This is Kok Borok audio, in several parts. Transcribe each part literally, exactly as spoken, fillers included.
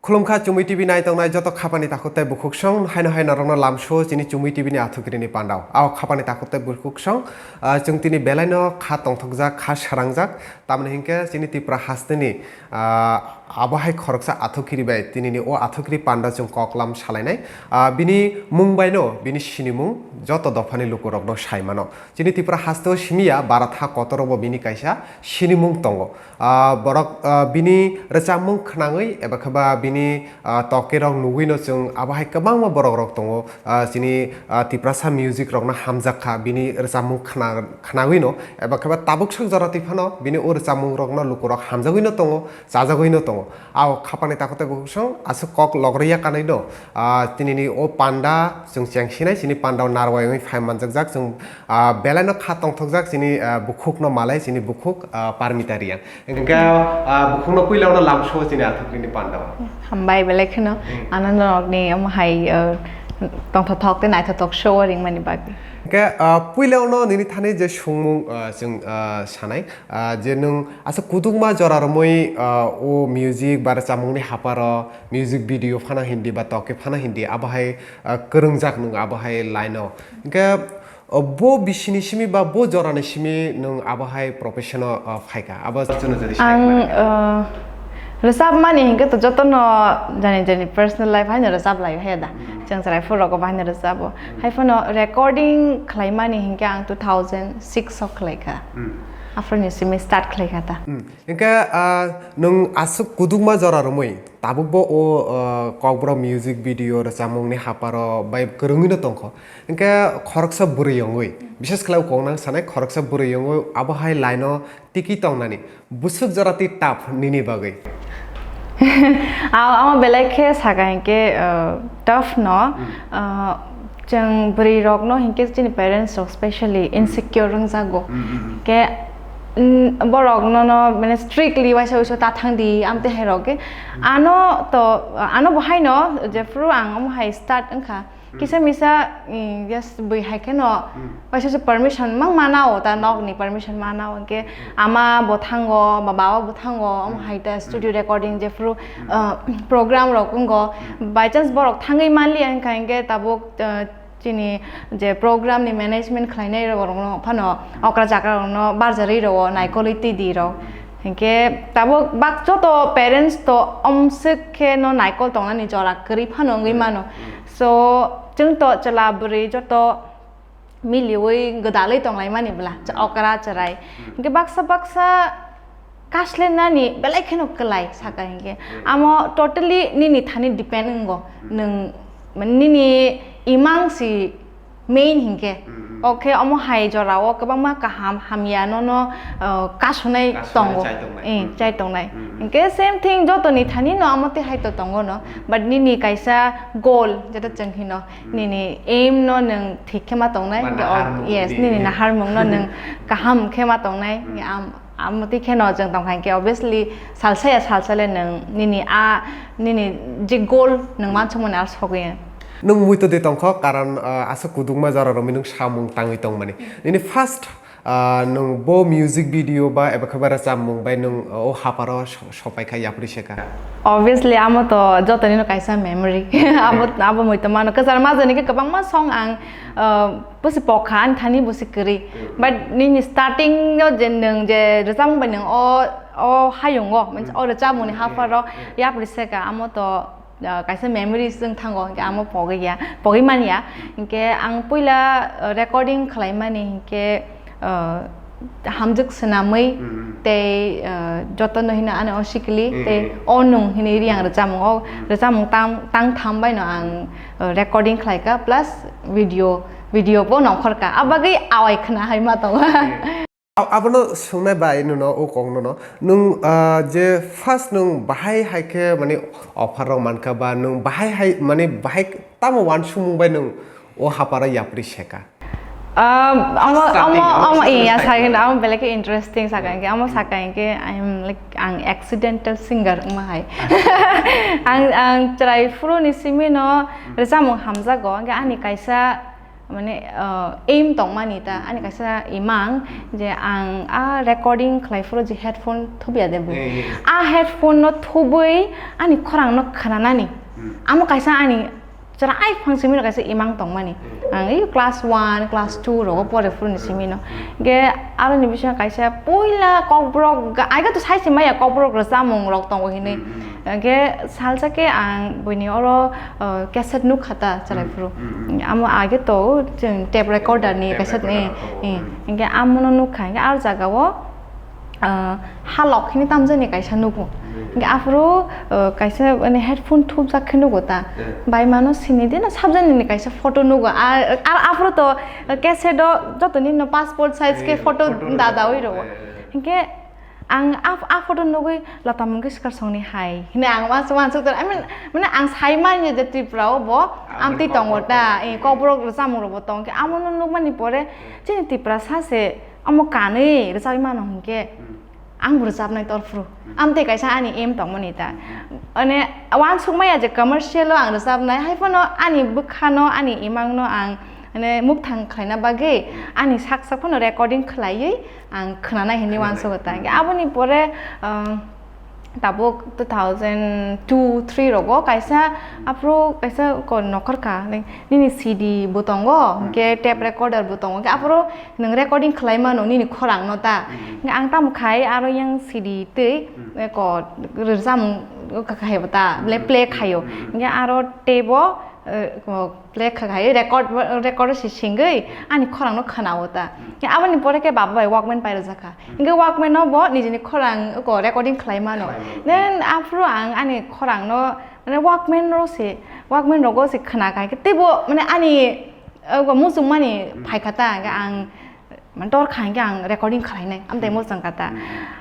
Khulumkha Chumui T V nai tongnai joto khapani takhuk tei bukhuksong, haino hai norokno lamsio chini Chumui T V ni athukiri ni pandao. Ao khapani takhuk tei bukhuksong, ah, chwng tini belaino kha tongthokjak, kha sarangjak, tamni hinkhe chini Tripura hasteni, ah, abo hai khoroksa athukiri bai tinini o athukiri panda chwng koklam salainai. Ah, bini mung baino bini sinimung joto dophani lukurokno sai mano. Chini Tripura hasteo simi ya, Bharat ha kotoro bo bini kaisa sinimung tongo. Ah, borok, ah, bini rwchapmung khwnangwi eba khe ba bini, ah, tokerok nugwino chwng abo hai kwbangma borokrok tongo. Ah, chini, ah, Tiprasa music rokno hamjak kha, bini rwchapmung khna-, khwnagwino eba khe ba tabuk swk jora twi phano bini o rwchapmung rokno lukurok hamjagwino tongo, chajagwino tongo. Ao khapani takhuk tei bukhuksong aswk kok logriya kanwino, ah, tinini o panda chwng chengsinai, chini pandao narwai wngwi phai manjakjak chwng, ah, belaino kha tongthokjak chini, ah, bukhukno malai chini bukhuk, ah, Parmita Reang. Hingke, ah, bukhukno puila ono lamsio chini athukrini pandao. Hambai belai kheno Hmm. ano norokni omo hai, ah, tongthothok tei naithothok show o ringmani bagwi. Hingke, ah, puila ono nini thani je songmung, ah, chwng, ah, sanai, ah, je nwng aswk kudukma jora romwi, ah, o music ba rwchapmungni haparo music video phano hindi ba toke phano hindi abo hai, ah, kwrwngjak nwng abo hai line o. Hingke, ah, bo bisini simi ba bo jorani simi nwng abo hai profession o, ah, phaikha? Abo chwngno jadi sai Ang, khna rwkha. ah, rwchapmani hinkhe to jotono jani jani personal life haino rwchap lai he da. Hmm. Chwng chwrai phuru rogo bo haino rwchabo. Hmm. Hai phano recording khlaimani hinkhe ang two thousand six o khlaikha. Hmm. Aphuruni simi start khlaikha ta. Hmm. Hingke, ah, nwng aswk kudukma jora romwi tabukbo o, ah, Kokborok music video rwchapmungni haparo bai kwrwngwino tongkho. Hingke khoroksa bwrwi wngwi, bises khlai kok nang sanai, khoroksa bwrwi wngwi abo hai line o tiki tongnani bwswk jora twi tough nini bagwi? Ao, amo belai khe saka hinkhe, ah, tough no, Hmm. ah, chwng bwrwi rokno hinkhe chini parents rok specially Hmm. insecure wngjago. Hmm, hmm, hmm. Hinkhe, mm, borok nono mane strictly waisa waisa ta thang di, amtwi hai rok khe. Hmm. Ano to, ano bo haino jephru ang omo hai start wngkha. Hmm. Kisa misa, mm, just bui hai kheno, Hmm. waisa waisa permission mang mana o, ta nok ni permission mana o, hinkhe Hmm. ama bo thango, ba baba bo thango, omo Hmm. hai ta Hmm. studio recording jephru, Hmm. ah, program rok wngo, Hmm. by chance borok thangwi manliya hinkha hinkhe tabuk, ah, chini je program ni management khlainai rok no phano okra chakra rok no barjarwi rwo, naikolwi twi di rok. Hinkhe tabuk bak joto parents to omswk khe no naikol tongnani jora kwrwi phano wngwi Hmm. mano. Hmm. So, chwng to chwla bwrwi joto miliui gwdalwi tonglaimani bwla, ch-, Hmm. okra chwrai. Hmm. Hinkhe baksa baksa kaslenani belai kheno kwlai saka hinkhe. Hmm. Amo totally nini thani depend wngo. Hmm. Nwng, mane, nini imang si main hinkhe. Hmm. Okhe omo hai jorao kwbangma kaham hamya nono, uh, kasunai Kasunai tongo. Chai tongnai. Eh, Hmm. chai tongnai. Hmm. Hinkhe same thing jotoni thani no amo twi hai to tongo no. Hmm. But nini kaisa goal, jeta chwng hino, Hmm. nini aim no nwng thik khe ma tongnai. Ba Hinkhe o-, naharmung yes, di. Nini naharmung no nwng kaham khe ma tongnai. Hmm. Hinkhe am-, Amo twi kheno chwng tong kha hinkhe, obviously, salsa ya salsa le nwng nini a, nini je goal nwng mansukmani aro sogwi ya. Nwng muitu de tong kho, karon, ah, aswk kudukma jora romwi nwng samung tangwi tongmani. Nini first, ah, nwng bo music video ba eba khe ba rwchapmung bai nwng, ah, o haparo so-, sopai kha, yapri se kha? Obviously, amo to jotoni no kaisa memory. Abo, abo muitu mano. Kwchar majani khe kwbangma song ang, ah, Busi pokha ani thani busi kwrwi. Mm. But nini starting o je nwng je rwchapmung bai nwng o, o hayung o, means Mm. o rwchapmung ni Mm, haparo mm, mm. yapri seka, amo to, uh, kaisa memories wng thango, hinkhe amo pogwi ya, pogwi man ya. Hinkhe ang puila, uh, recording khlai mani hinkhe, uh, hamjwk swnamwi Mm, mm. tei, uh, jotono hino ani o sikili Mm, tei mm. o nwng hinwi ri ang rwchapmung o, Mm. rwchapmung tang, tang tham bai no ang, uh, recording khlai kha, plus video, video bo nongkhor kha. Abagwi awai khna hai ma tongo. Ab-, abono swngnai bai nono, o kok nono. Nwng, ah, je first nwng bahai hai khe, mane, offer rok mankha ba nwng bahai hai, mane, bahai tamo uansukmung bai nwng o haparo yapri seka? Um, amo, Starting, amo, amo amo, story iya, starting. Sakhe, amo belai khe interesting sakha hinkhe, amo Hmm. sakha hinkhe, I am, like, ang accidental singer wngma hai. Ang, ang chwrai phuru ni simi no Hmm. rwchapmung hamjago, hinkhe ani kaisa mane, ah, aim tongmani ta, ani kaisa imang je ang a recording khlai phuru je headphone thubya de bo. Eh, eh. A headphone no thubui ani khorang no khwnanani. Hmm. Amo kaisa ani chwrai phang simi no kaisa imang tongmani. Hmm. Ang i class one, class two rogo pore phuru ni simi no. Hmm. Ge aro ni bisingo kaisa puila kokborok ga-, aiga to sai se maya kokborok rwchapmung rok tongo hinui. Hmm, hmm. Hingke salsa ke ang buini oro, uh, cassette nukha ta chwrai phuru. Mm, mm, mm. Amo age to chwng tape recorder ni tape cassette ni, recorder, oh, eh, mm. Hingke amono nukha, hingke aro jaga o, uh, halok hini tamjani kaisa nugo. Mm. Hingke aphuru, uh, kaisa mane headphone thupjak khe nugo ta. Eh. Bai mano sini de na sabjani ni kaisa photo nugo. A, a, aphuru to, uh, cassette o joto ni no passport size ke eh, photo photo dadawi rwjak, rogo. Eh, eh. Hingke ang a, a photo nugui Lata Mangeshkar song ni hai hwnwi ang uansuk uansuk tongo. I mean, mane ang sai manya je Tripura o bo amtwi tongo ta, kokborok, eh, kokborok rwchapmung rok bo tong khe amo no nukmani pore chini Tiprasa se amo kanwi rwchapwi mano hwnkhe ang bo rwchapnai torphuru. Amtwi kaisa ani aim tongmani ta. Mane uansuk maya je commercial o ang rwchapnai, hai phano ani bwkha no, ani imang no ang mane mukthang khlaina bagwi ani sak sak phano recording khlaiwi ang khwnanai hinwi uansukgo ta. Hingke aboni pore, um, tabuk two thousand two three rogo kaisa, aphuru kaisa ko nokhorkha, like, nini C D bo tongo, hingke tape recorder bo tongo, hingke aphuru nwng recording khlai mano nini khorang no ta. Hingke ang tamo khai aro yang C D twi, eh, ko rwchapmung kha-, khai bo ta, play, play khaio. Hingke aro tape o, eh, ko play kha khai, record, record se singwi ani khorang no khwnao ta. Aboni pore khe baba bai Walkman pai rwjak kha. Hingke Walkman no bo nijini khorang ko recording khlai mano. Khlai mano. Then aphuru ang ani khorang no, mane, Walkman ro se, Walkman rogo se khna khai khe teibo, mane, ani, eh, ko muchungmani phai kha ta, hingke ang mane, dor kha hingke ang recording khlainai, amtwi muchung kha ta.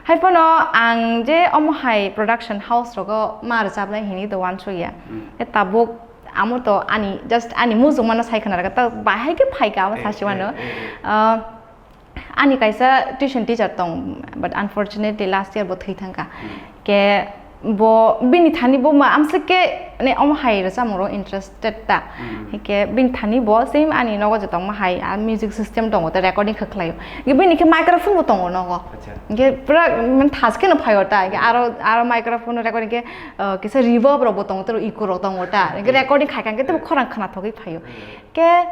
Hai phano ang je omo hai production house rogo ma rwchapnai hinwi to uansukya. Khe tabuk amo to ani, just ani muchungmano sai khna rwkha, ta bahai khe phaikha amo sasi mano. Ah, ani kaisa tuition teacher tong, but unfortunately last year bo thwi thangkha. Khe bo bini thani bo ma amswk khe, ne, omo hai rwchapmung rok interested ta. Hingke bini thani bo same ani nogo je tongma hai, ah, music system tongo, ta recording khe khlaio. Hingke bini khe microphone bo tongo nogo. Acha. Hingke pura, mane, thas kheno phaio ta. Hingke aro, aro microphone recording khe, ah, kisa reverb rok bo tongo, ta echo rok tongo ta. Hingke recording khai kha hingke tebo khorang khnathogwi phaio. Khe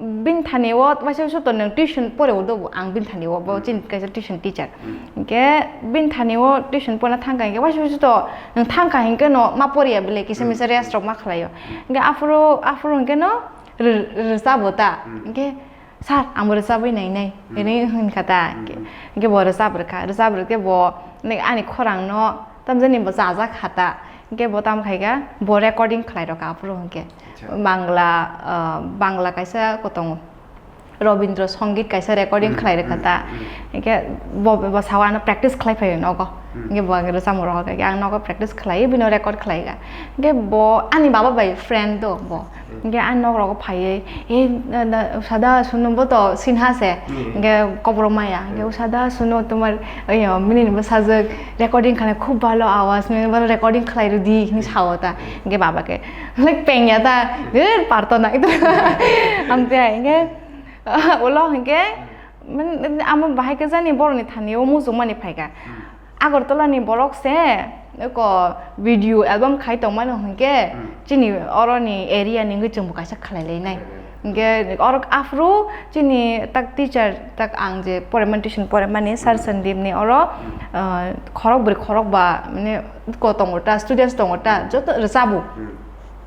bini thani o waisa waisa to nwng tuition pore o do bo, ang bini thani o bo chini kaisa tuition teacher. Hingke bini thani o tuition pore thangkha hingke waisa waisa to nwng thangkha hingke no ma poriya bile kisa misa rest rok ma khlaio. Hingke aphuru, aphuru hingke no rw-, rwchabo ta. Hingke, "Sir, ang bo rwchabwi nainai," hinwi hwnkha ta. Hingke, hingke bo rwchab rwkha, rwchab rwkhe bo, like, ani khorang no tamjani bo chajak kha ta. Hingke bo tam khai kha, bo recording khlai rwkha aphuru hingke. Acha. Bangla, ah, Bangla kaisa ko tongo, Robindra Songit kaisa recording khlai rwkha ta. Hingke bo, bo sao ano practice khlai phaio nogo. Hingke bo ang rwchapmung rok khe ang nogo practice khlai, bino record khlai kha. Hingke bo ani baba bai friend do bo. Hingke ani nok rogo phaiwi, "E, da, da, usada suno bo to sinha se." Hingke kobro maya. Hingke, "Usada suno tomar, oyo, mini ni bwsajwk recording khlai khub bhalo awaz, nini bhalo recording khlai rwdi," hinwi sao ta. Hingke baba khe, like, pengya ta, "Dhir, parto na." Amte hingke, ulo hingke, mane, amo bahai khe jani borok ni thani o muchung mani phaikha. Agartala ni borok se eko video album khai tongmani hwnkhe chini oro ni area ni wngwi chwngbo kaisa khlai lainai. Hwnkhe oro aphuru chini tak teacher tak ang je porimani tuition porimani Sir Sandeep ni oro, ah, khorok bwrwi khorok ba mane ko tongo ta, students tongo ta, joto rwchabo.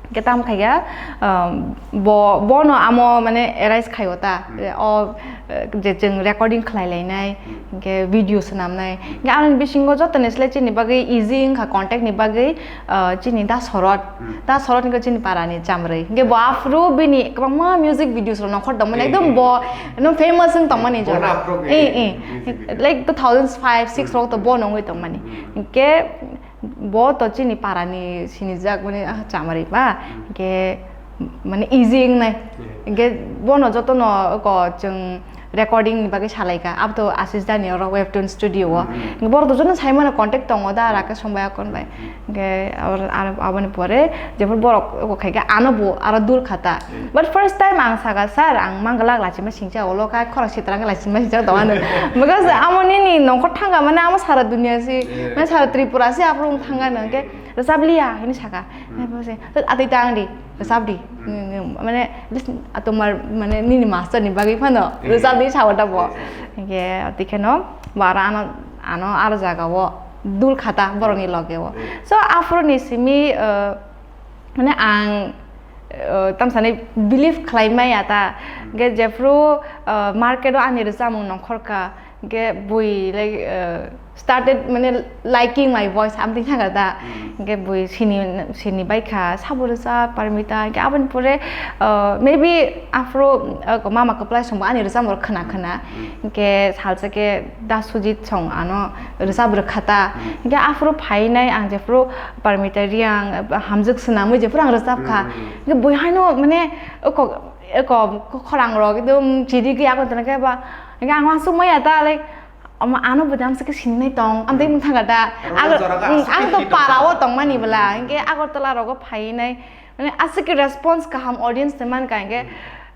Hingke tam khaikha, um, bo, bono amo mane arise khaio ta, o, eh, je chwng recording khlai lainai, hingke video swnamnai. Hingke amoni bisingo joto ni slai chini bagwi easy wngkha contact ni bagwi, ah, chini Da Sorot. Da Sorot hingke chini para ni chamrwi. Hingke bo aphuru bini kwbangma music videos rok nongkhor tongmani, ekdom bo no famous wng tongmani jora. Eh, eh. Like two thousand five, six rok to bo nongwi tongmani. Hingke bo to chini para ni sinijak mani, ah, chamari ba. Hingke mane easy wngnai. Yeah. Hingke bono jotono oko chwng recording ni bagwi salaikha, abo to Ashish Dani oro Webtoon Studio o. Mm-hmm. Hingke borok to jotono saimano contact tongo da, mm-hmm, Rakesh Sombai akon bai. Mm-hmm. Hingke abo, abo, aboni pore jephuru borok oko khaikha ano bo aro dul khata. Yeah. But first time ang saka, "Sir, ang mangala lachima singcha ulo kha khorang sitra lachima singcha tongmani." Because amo nini nongkhor thangka mane amo sara dunia si, yeah, mane sara Tripura si aphuru thangka nang ke. Rwchap liya hini saka. Hmm. Nai bo se, "Atwi ta ang di, rwchap di." Hmm. Hmm, mane, listen, a tomar, mane, nini master ni bagwi phano, hmm, rwchap di sao ta bo. Hmm. Hingke, atwi kheno, bo aro ano, ano aro jaga o dul khata borok ni loge o. Hmm. So, aphuru ni simi, eh, mane, ang, eh, tamsani believe khlai maya ta. Hmm. Hingke, jephuru, eh, market o ani rwchapmung nongkhor kha, Hingke bui, like, uh, started, mane, liking my voice, something thangka da. Mm. Hingke bui sini, sini baikha, sabo rwchap, Parmita, hingke aboni pore, uh, maybe aphuru, uh, mama kwplai songbo ani rwchapmung khna khna. Mm. Hingke salsa ke Da Sujit song ano rwchap rwkha ta. Mm. Hingke aphuru phainai ang jephuru Parmita Riang, uh, hamjwk swnamwi jephuru ang rwchap kha. Mm, mm, mm. Hingke bui haino, mane, oko, oko khorang rok ekdom chiri gwi agon tongkhe ba, hingke ang uansuk maya ta, like, Omo ano bo jang se ke sinai tong, amtwi wng thangka da. Aro Agar, jora ka mm, aswk ang to khe para o tong tongmani bwla, hingke Agartala rogo phainai, mane aswk ke response kaham audience ni mankha, hingke,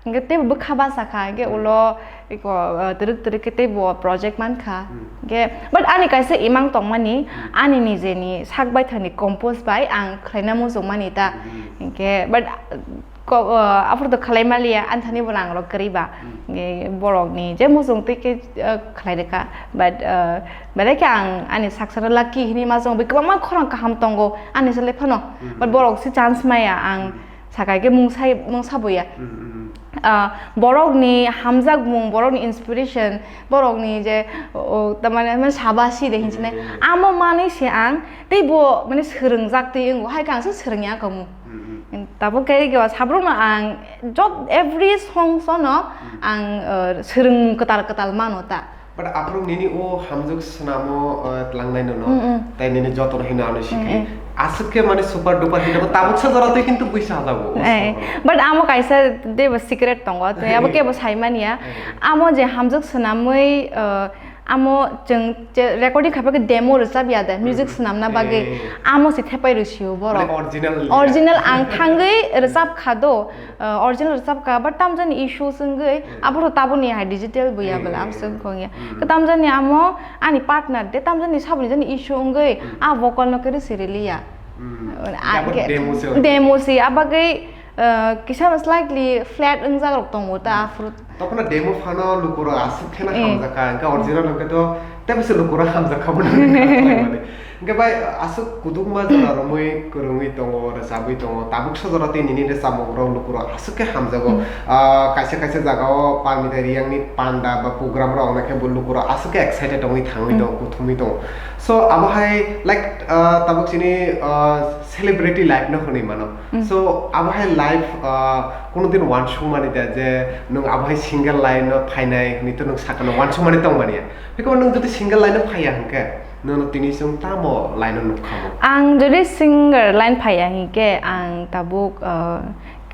hingke teibo bwkha basa kha, hingke ulo eko, uh, twrwk twrwk ke teibo project mankha. Hingke, but ani kaisa imang tongmani, ani nijeni sak baithani compose bai ang khlaina muchungmani ta. Hingke, but, uh, Ko, o, aphuru to khlai maliya, ani thani bo nang rok kwrwi ba. Mm. E, borok ni je muchung twi khe, o, khlai rwkha. But, o, belai khe ang ani saksa no lucky hinwi ma chong, bui kwbangma khorang kaham tongo ani se le phano. Mm. But borok se chance maya, ang sakai khe mung sai, mung sabo ya. Mm, mm, mm. Ah, borok ni hamjak mung, borok ni inspiration, borok ni je, o, tamani, mane sabasi de hinchine. Mm, mm, mm. Amo manwi se ang tei bo, mane, swrwngjak twi wngo, hai khe ang se swrwngya kamo. Mm, mm. Tabuk khe ego sabrokno ang jot every song sono ang, uh, swrwng kwtal kwtal mano ta. But aphuru nini o hamjwk swnamo, uh, tlangnai nono, mm, mm, tai nini jotono hino ano sikhi. Mm, mm. Aswk khe mane super duper hit abo tabuk sa jora twi kintu buisa hajago o eh, song. But amo kaisa debo secret tongo, tei abo kebo saimanya. Eh. Amo je hamjwk swnamwi, uh, Amo chwng che-, recording khapai khe demo rwchap ya de, music swnamna bagwi. Eh. Amo se thepai rw sio borok. Mane original ya. Original ang thangwi rwchap kha do, uh, original rwchap kha, but tamjani issues wngwi, hmm, abo to taboni hai digital bo ya bwla, hmm, abo se wngkha ya. Hmm. Khe tamjani amo ani partner de, tamjani saboni jani issue wngwi, hmm, a vocal no khe rwsi rwliya. Hmm. A, abo ke-, demo se. Demo se, a bagwi Uh, kisa slightly flat wngjak rok tongo ta, hmm, fruit. Tokno demo phano lukurok aswk kheno, eh, hamjakha, hwnkhe original hwnkhe to tei bwswk lukurok hamjakha bo nang kha khlaimani. Hwnkhe bai aswk kudukma jora romwi kwrwngwi tongo, rwchabwi tongo, tabuk sa jora tei nini rwchapmung rok lukurok aswk khe hamjago. Hmm. Ah, kaisa kaisa jagao Parmita Riyangni panda ba program rok wngnai khe bo lukurok aswk khe excited wngwi thangwi, hmm, tongo, kuthumwi tongo. So abo hai like, ah, tabuk chini, ah, celebrity life no hwnwi mano. Mm. So, abo hai life, ah, kuno din uansukmani da je nwng abo hai single line no phainai hwnwi to nwng sakano uansukmani tongmani ya. Phiya nwng jodi single line no phaiya hwnkhe, nwng tini chwng tamo line no nukha mo? Ang jodi singer line phaiya hwnkhe, ang tabuk, ah,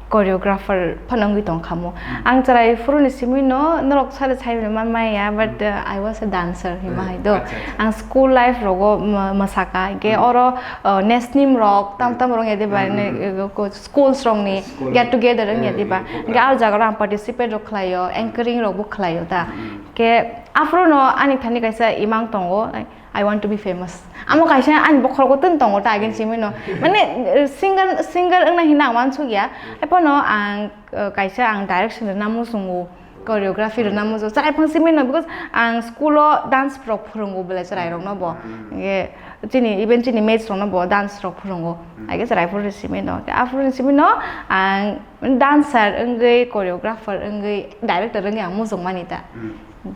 choreographer phano wngwi tongkha mo. Mm. Ang chwrai phuru ni simi no norok sari sai man maya, but, mm, uh, I was a dancer hima, mm, hai do. Acha, acha. Ang school life rogo ma-, masaka, hingke, mm, oro, uh, nesnim rok, tam tam rok ya de ba, mm, ne, uh, ko-, schools rok ni, school get together wng ya de ba. Mm, mm, program. Hingke, ah, jaga rok ang participate rok khlaio, anchoring rok bo khlaio ta. Mm. Ke, aphuru no ani thani kaisa imang tongo, I want to be famous. Amo kaisa ani bokhorogo twn tongo ta, agin simi no. Mane, uh, singer, singer wngna hina ang uansuk ya. Epono ang, uh, kaisa ang direction rwna muchungo, choreography rwna muchungo. Chwrai phang simi no, because ang school o dance rok phwrwngo belai chwrai rok no bo. Nge chini, even chini mates rok no bo dance rok phwrwngo. Age chwrai phuru simi no. Aphuru simi no ang dancer wngwi, choreographer wngwi, director wngwi ang muchung mani ta.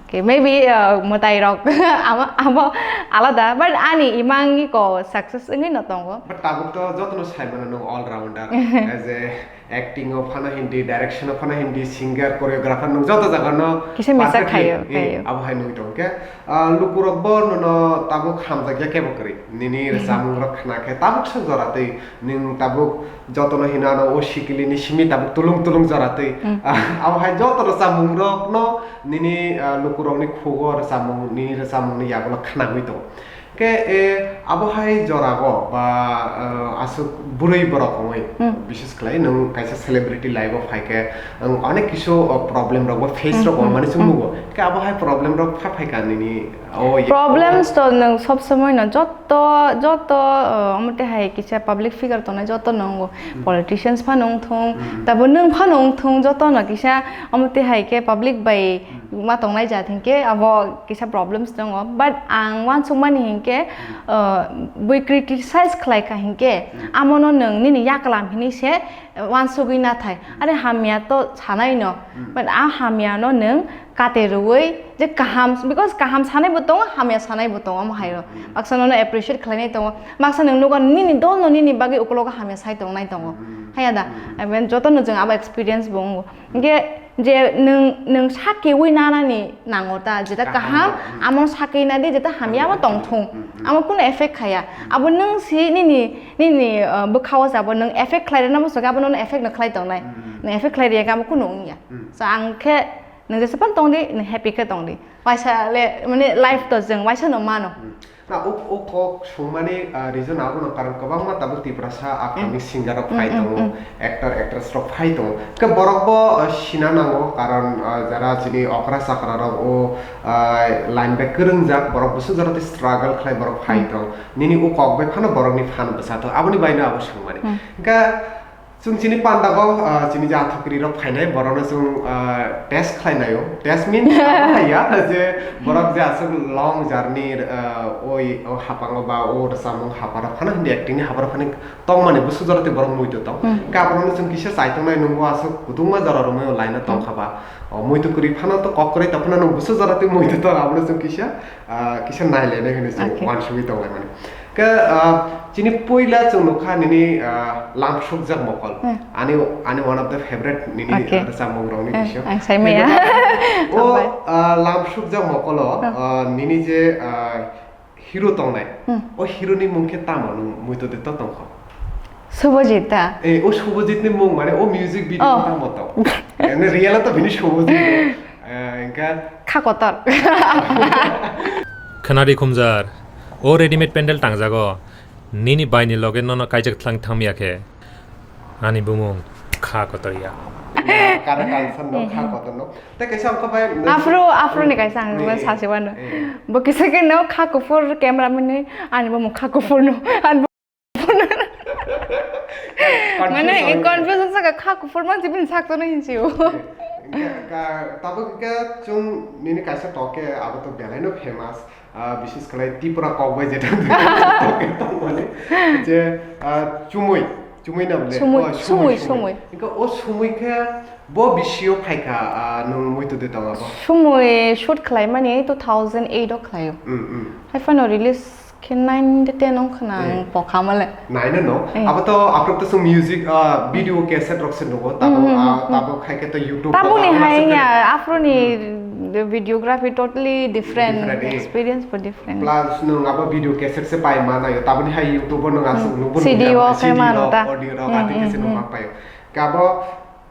Okay, maybe, uh, mwtai rok amo, amo alada, but ani imang iko success wngwi no tongo. But tabuk to jotono sai mano nwng all rounder. As a acting o phano hindi, direction o phano hindi, singer, choreographer nwng joto jaga no kisa misa perfectly, khayo, eh, khayo. Abo hai nugwi tongo khe, ah, lukurok bo nono tabuk hamjakya kebo kwrwi. Nini rwchapmung rok khna khe tabuk se jora twi nwng tabuk jotono hino ano o sikili ni simi tabuk tulung tulung jora twi. Hmm. Ah, abo hai joto rwchapmung rok no nini, ah, lukurok ni khugo rwchapmung, nini rwchapmung ni yagulo khnagwi tongo. Khe, eh, abo hai jora go ba, ah, aswk bwrwi borok wngwi, hmm, bises khlai nwng kaisa celebrity life o phai khe, nwng onek kisu, oh, problem rok bo face rok, hmm, wngmani, hmm, chwng nugo. Khe abo hai problem rok pha phai kha nini, oh, ye. Problems to nwng sob somoi no joto, joto, uh, omo twi hai kisa public figure tongnai joto no wngo. Hmm. Politicians phano wng thung, hmm, tabo nwng phano wng thung, joto no kisa omo twi hai khe public bai, hmm, ma tongnai jat hinkhe abo kisa problems tongo. But ang uansukmani hinkhe, hmm, uh, bui criticize khlai kha hinkhe, hmm, amo no nwng nini yaklam hinwi se, uh, uansugwi nathai. Hmm. Are hamya to sanai no. Hmm. But a hamya no nwng kate rwui je kaham, because kaham sanai bo tongo, hamya sanai bo tongo, omo hai rw. Hmm. Baksa nono appreciate khlainai tongo, baksa nwng nugo nini dol no nini bagwi ukologo hamya sai tongnai tongo. Hmm. Haya da? Hmm. I mean, joto no chwng abo experience bo wngo. Hinkhe je nwng, nwng sakeui nanani nango ta, jeta kaham, kaham, hmm, amo sakeui nadi, jeta hamya amo tongthung. Hmm, hmm. Amo kunu effect khaya. Hmm. Abo nwng si nini, nini, uh, bwkhao sabo nwng effect khlai rwna muchungkhe abo nono effect no khlai tongnai. Hmm. Nwng effect khlai rwya khe abo kunu wngya. Hmm. So ang khe nwng jesa phano tongdi, nwng happy khe tongdi. Waisa le, mane life to chwng waisa no mano. Hmm. Na, o, o kok sungmani, ah, reason abono karon kwbangma tabuk Tiprasa upcoming, mm, singer rok phai, mm, mm, tongo, mm, actor, actress rok phai tongo. Khe borok bo, ah, sina nango, karon, ah, jara chini okra chakra rok o, ah, line bai kwrwngjak, borok bwswk jora tei struggle khlai borok phai, mm, tong. Nini o kok bai phano borokni phan bwsa tong. Aboni baino abo sungmani. Mm. Hwnkhe Chwng chini pandao, ah, chini je athukri rok phainai, borokno chwng, ah, test khlainaio. Test means abo hai ya, je borok je aswk long journey, ah, oi, o hapango ba o rwchapmung haparok phano hindi acting ni haparok phano tongmani bwswk jora tei borok muitu tong. Hmm. Hwnkhe aborokno chwng kisa chaitongnai, nwng bo aswk kwbangma jora romwi o line o tongkha ba. O muitu kwrwi phano to kok kwrwi tongphano nwng bwswk jora tei muitu tong, abono chwng kisa, ah, kisa nailainai hwnwi chwng, okay, uansugwi tonglaimani. Khe, ah, chini puila chwng nukha nini, ah, lamsukjak mokol. Hmm. Ani, ani one of the favorite nini, okay, ah, rwchapmung rokni, eh, bisingo. Ang sai maya. O, hambai, ah, lamsukjak mokolo, hmm, ah, nini je, ah, hero tongnai. Hmm. O hero ni mung khe tamo nwng muitu de to tongkho? Subhajit ta? Eh, o Subhajit ni mung mane o music video, oh, tamo tong? Ene real to bini Subhajit. Eh, engka. Kha kotor. Khwnadi khumjar, o readymade pandal tangjago, nini baini loge nono kaijak thlang thangmiya khe, ani bumung kha kotor ya. Correct answer no, kha kotor no. Tei kaisa ang khe bai, afro, afro ni kaisa ang, eh, sasi wano. Eh. Bo kisa khe no kha kuphur camera man ni, ani bumung kha kuphur no. Ani Mane, confusion. Confusion saka kha kuphur man sibin sak to nahin siu. Ka, ka, tabuk ka chung nini kaisa toke abo to belai no famous. Ah, bises khlai Tripura kok bai jeta toke tong mani. Je, ah, chumui, chumui na bole. Chumui, oh, chumui, chumui, chumui. Engka o chumui khe bo bisio phaikha, ah, nwng muitu de tong abo. Chumui shoot khlai mani two thousand eight o khlaio. Mm, mm. Hai phano release khe nine de ten wng khna, eh, ang pokha male. Nine no? Eh. Abo to aphuru to chwng music, ah, video cassette rok se nugo, tabo, mm, mm, ah, mm, tabo khai khe to YouTube. Taboni bo hai abo ya, aphuru ni, hmm, videography totally different, different, eh, experience bo different. Plus nwng abo video cassette se pai ma nayo, taboni hai YouTube o nwng aswk, hmm, nubo C D nukya, o C D khe mano rok, ta. Audio rok, hmm, ati khe se, hmm, nwng hmm, ma paio. Kabo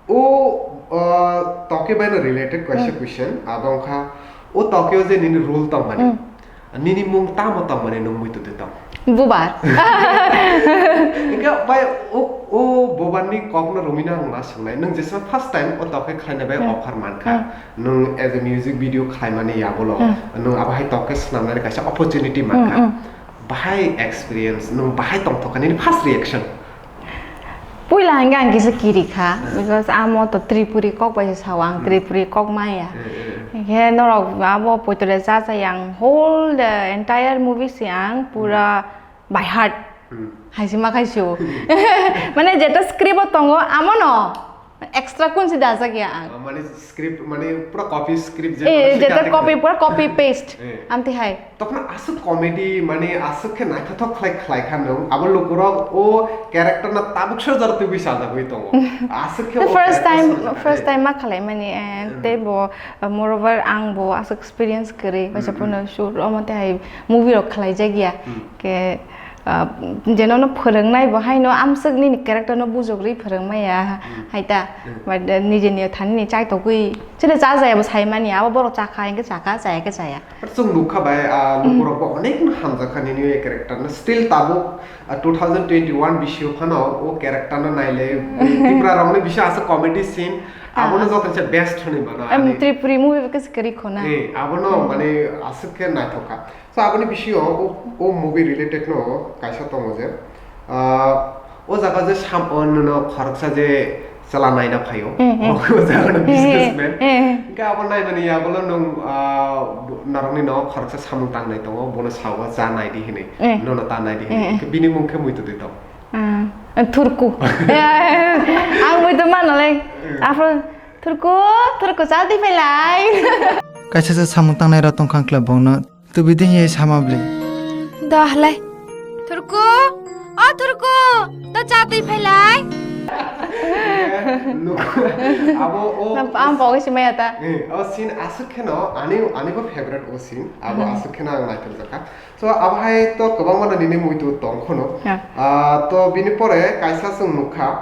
O, ah, toke bai no related kaisa, hmm, question, abo wngkha, o toke o je nini role tongmani, hmm, nini mung tamo tongmani nwng muitu de tong? Bubar. Engkhe bai o, o bubar ni kok no romwi no ang ma swngnai, nwng jesa first time o toke khlaina bai, hmm, offer mankha, hmm, nwng as a music video khlaimani yagulo, hmm, nwng abo hai toke swnamnani kaisa opportunity, hmm, mankha, hmm, bahai experience, nwng bahai tongthokha, nini first reaction? Puila hingke ang kisa kiri kha, hmm, because amo to Tripuri kok bai se sao, ang, hmm, Tripuri kok maya. Hmm, hmm. Hingke norok abo poitole cha cha yang whole the entire movie se ang, hmm, pura by heart. Hmm. Hai se ma khai sio. Mane jeta script o tongo, amo no. Extra kun si dajak ya ang. Ah, mane script, mane pura copy script je Eh, mane jeta sita copy, dikhe. Pura copy paste. Eh. Amti hai. Tokno aswk comedy, mane aswk khe naithothok khlai, khlai kha nwng. Abo lukurok o character no tabuk sojor twi bui sajagwi tongo. Aswk khe The o first character time, sojor first khe. Time ma khlai mani, eh, Hmm. Tei bo, uh, moreover ang bo aswk experience kwrwi, kaisa Hmm, hmm. Phano shoot omo tei hai movie rok khlai jak ya. Hmm. Ke, ah, je nono phwrwngnai bo haino amswk nini character no bujogri phwrwngmaya, Hmm. Hai ta. Hmm. But, eh, nijeni thani ni chaitogwi, chini cha jaya bo saimani, abo borok chakha, hingke chakha, chaya khe chaya. But chwng nukha bai, ah, Hmm. Lukurok bo onek no hamjakha nini o character no. Still tabuk, ah, two thousand twenty-one bisio phano o character no naile, Tipra rokni bisio aswk comedy scene, Ah. Abono joto se best hwnwi mano Em, ani. Tripuri movie bo khe kwrwi khona. Eh, abono Hmm. Mane aswk khe naithok kha. So, aboni bisingo o, o movie related no kaisa tongo je, ah, o jaga je sam-, o nono khoroksa je chwla naina phaio, Hmm, hmm. O jaga no Hmm, businessman. Hmm. Hingke abo naimani yagulo nwng, ah, narokni no khoroksa samung tangnai tongo, bono sao cha naidi hinwi, Hmm. Nono ta naidi hinwi. Hmm. Hingke bini mung khe muitu di tong. Ah, Thurku. Ang muitu manalai. Hmm. Afro, Thurku, Thurku, cha di phailai. Kaisa se samung tangnai rok tongkha ang kla bongno. Tubidi hiye sama bli. Dah lai. Thurku, o Thurku, to cha twi phailai. Abo o Ang pogwi simaya ta. Eh, o scene aswk kheno ani, ani bo favorite o scene. Abo Hmm. Aswk kheno ang naithok jakha. So abo hai to kwbangma no nini muitu tong khono. Ya. Ah, to bini pore kaisa chwng nukha.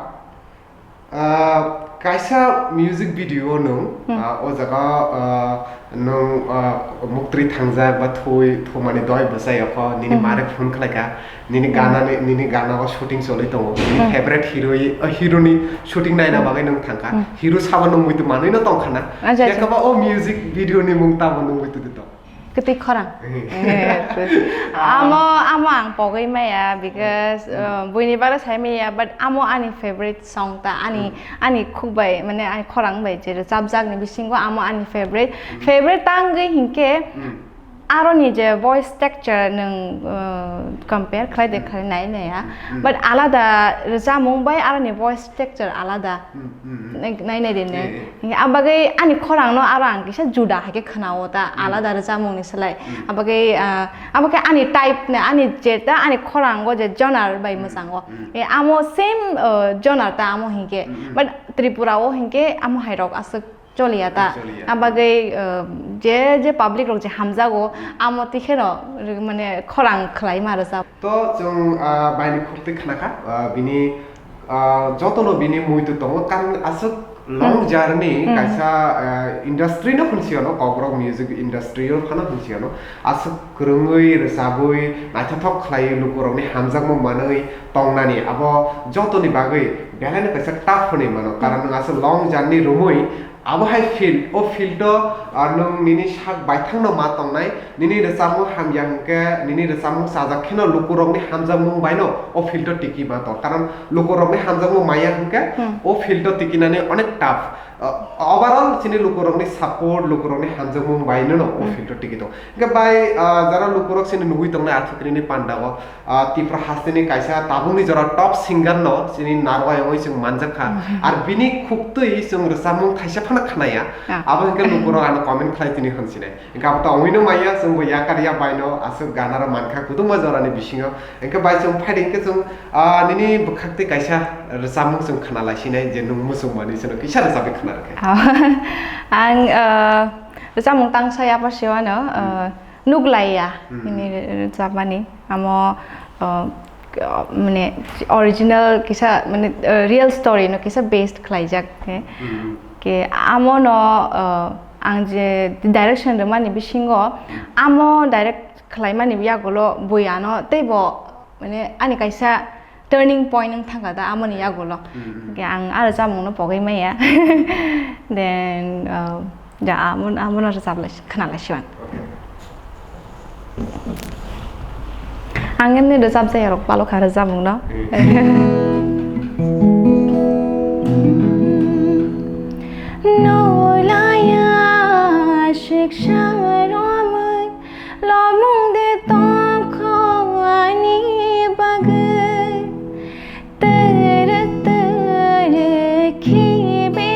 Ah, kaisa music video o nwng, Hmm. Ah, o jaga, ah, nwng, ah, muktwi thangjak ba thwi, thumani doi bwsai okho, nini Hmm. Mare phone khlaikha, nini Hmm. Gana ni, nini gana o shooting choli tongo, nini Hmm. Favorite hero, ah, hero ni shooting naina Hmm. Bagwi nwng thangkha, Hmm. Hero sabo nwng muitu manwi no tongkha na, Acha, acha. Yakaba o music video ni mung tamo nwng muitu di tong. Kwtwi khorang. Eh. Eh, kwtwi. Ah. Amo, amo ang pogwi maya because, Hmm. Uh, buini bagwi sai maya, but amo ani favorite song ta, ani, Hmm. Ani khuk bai, mane ani khorang bai je rwchapjak ni bisingo amo ani favorite. Hmm. Favorite ta wngwi hinkhe Hmm. Aroni je voice texture nwng, uh, compare khlai de Hmm. Khlai nai nai ya. Hmm. But alada rwchapmung bai aroni voice texture alada. Hmm, hmm, hmm. Nai, nai, nai de ne. Eh, eh. Ang bagwi ani khorang no aro ang kisa juda hai khe khwnao ta, Hmm. Alada rwchapmung ni slai. Hmm. Ang bagwi, ah, ang bagwi ani type ne, ani je ta, ani khorang o je genre bai Hmm, mwchang o. Hmm. Eh, amo same, uh, genre ta amo hinkhe. Hmm, hmm. But Tripura o hinkhe amo hai rok aswk choliya ta. Choliya. Ang bagwi, uh, je, je public rok je hamjago, Hmm. Amo tikhe no, mane khorang khlai ma rwchap. To chwng, ah, baini khuk twi khna kha, ah, bini, ah, jotono bini muitu tongo, karon aswk long Hmm. Journey Hmm. Kaisa, ah, industry no hwnsi ano, Kokborok music industry o phano hwnsi ano, aswk kwrwngwi rwchabwi naithothok khlaiwi lukurokni hamjakmung manwi tongnani, abo jotoni bagwi belai no kaisa tough hwnwi mano, karon Hmm. Nwng aswk long journey romwi Abo hai field, o field o, ah, nwng nini sak baithang no ma tongnai, nini rwchapmung hamya hwnkhe, nini rwchapmung chajak kheno lukurokni hamjakmung bai no o field o tiki ma tong. Karon lukurokni hamjakmung maya hwnkhe, Hmm. O field o tikinani onek tough. Ah, overall chini lukurokni support, lukurokni hamjakmung bai no, no o Hmm. Field o tiki tong. Hwnkhe bai, ah, jara lukurok chini nugwi tongnai athukrini panda o, Ah, Tipra hasteni kaisa tabukni jora top singer no chini narwai wngwi chwng manjak kha. Mhm. Ar bini khuktwi chwng rwchapmung thaisa phano khnaya. Ah. Abo hwnkhe lukurok ano comment khlai tini hwnsinai. Hwnkhe abo to wngwino manya chwngbo yakar ya baino aswk ganaro mankha kuduma jorani bisingo. Hwnkhe bai chwng phaidi hwnkhe chwng, ah, nini bwkhaktwi kaisa rwchapmung chwng khnalaisinai je nwng muchungmani chwngno kisa rwchapwi khna rwkhe. Ah, ang, ah, rwchapmung tangsa yapha sewano, ah, Hmm. Nuglaiya Hmm. Hini rwchapmani. Amo, uh, k-, mane original kisa, mane, uh, real story no kisa based khlaijak khe. Hmm. Ke amo no, uh, ang je direction rwmani bisingo, Hmm. Amo direct khlaimani yagulo bui ano teibo, mane, ani kaisa turning point wng thangkha da amoni yagulo. Hmm. Hwnkhe ang aro chamungno pogwi maya. Then, uh, ja, amo, amono rwchap lai, khna lai siwan. Okay. Ang emni rwchap jaya rok palo kha rwchapmungno. Hmm. Nolaya siksa romwi Lomung de tongkho ani bagwi, tara tara khibi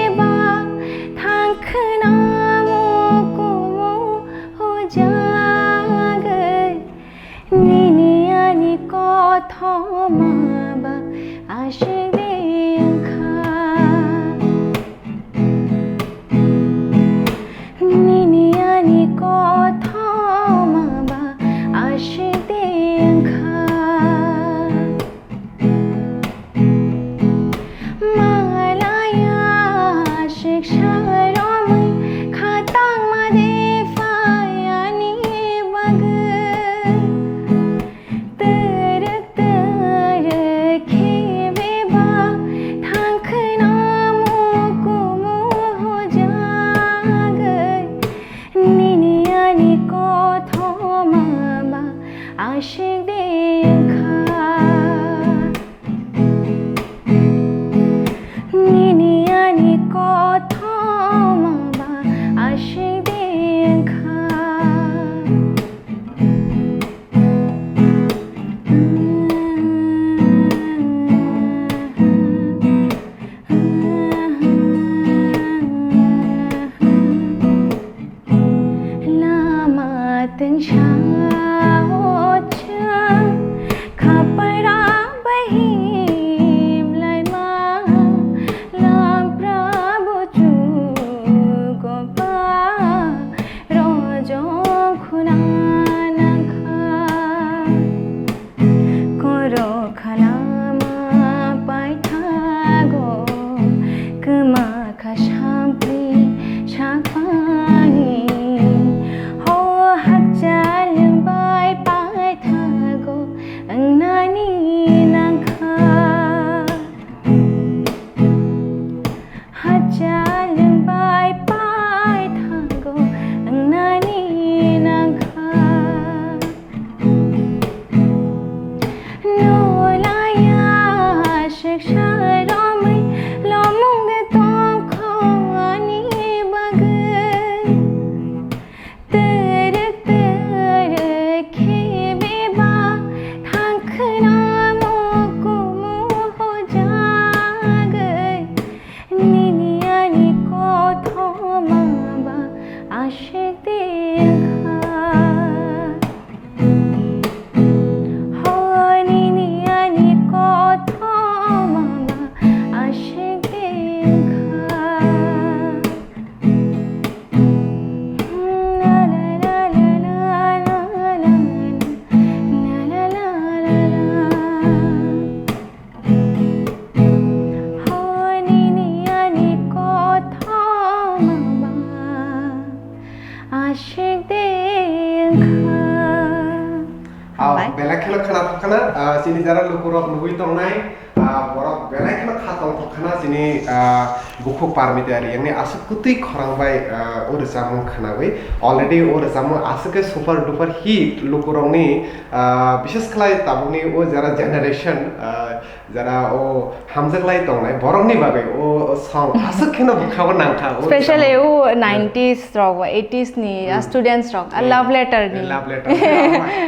Belai kheno khna thok khna, ah, chini jara lukurok nugwi tongnai, ah, borok belai kheno kha tong thok khna chini, ah, bukhuk Parmita Riyangni aswk kwtwi khorang bai, ah, o rwchapmung khnawi. Already o rwchapmung aswk khe super duper hit lukurokni, ah, bishes khlai tabukni o jara generation, ah, jara o hamjak lai tongnai borokni bagwi o, o song aswk kheno bwkhao nangkha o Specially rwchapmung. O nineties rok, eighties ni, Hmm. Students rok, a Hmm. Love letter ni. Love letter.